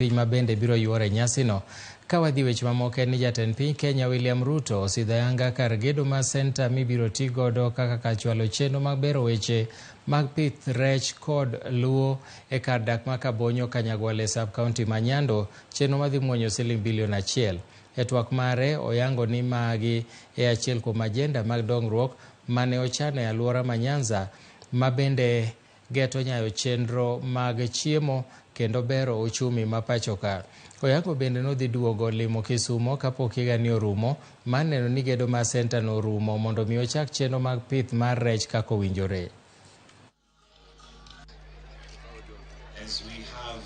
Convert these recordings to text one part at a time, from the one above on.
Piny ma bende biro yuoro e nyasino. Ka wadhi weche mamoko en ni jatend piny Kenya William Ruto osidho ayanga kar gedo mar senta mibiro ti godo kaka kar chwalo chenro mag bero weche mag pith rech kod luo e kar dak ma Kabonyo Kanyagwal e sub county ma Nyando, chenro madhi muonyo siling bilion 1. E twak mare oyango ni magi e achiel kuom ajenda mag dongruok mane ochano e aluora ma Nyanza ma bende geto nyayo chenro mag chiemo kendo bero uchumi ma pachoka. Oyango bende nodhi duogo limo Kisumo kapok higani orumo mar neno ni gedo mar senta no orumo mondo mi ochak chenro mag pith mar rech kaka owinjore. As we have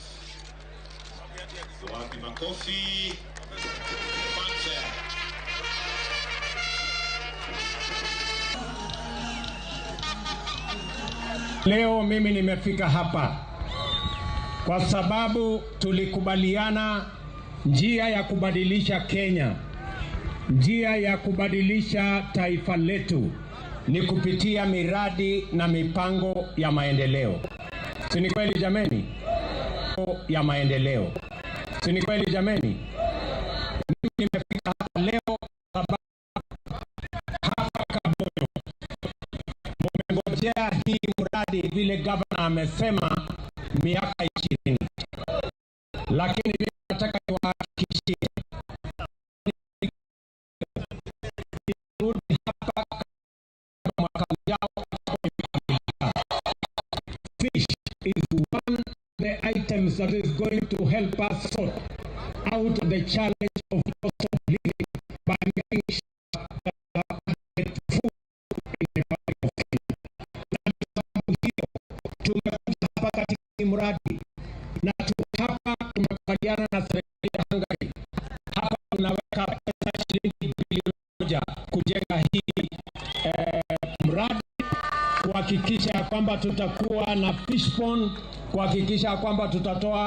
wapi makofi fanfare. Leo mimi nimefika hapa kwa sababu tulikubaliana njia ya kubadilisha Kenya, njia ya kubadilisha taifa letu ni kupitia miradi na mipango ya maendeleo. Si ni kweli jameni? Ya maendeleo. Si ni kweli jameni? Mimi nimefika hapa leo sababu hapa Kabonyo mumengojea hii mradi vile gavana amesema miaka 20, lakini mimi nataka niwahakikishie rudi hapa mwaka ujao. Fish is one of the items that is going to help us sort out the challenge of cost of living by making sure that we get food in the Republic of Kenya. Na sababu hiyo tumekuja hapa katika mradi na hapa tumekubaliana na serikali ya Hungary. Hapa tunaweka pesa shilingi bilioni 1 kujenga hii mradi, kuhakikisha kwamba tutakuwa na fish pond, kuhakikisha kwamba tutatoa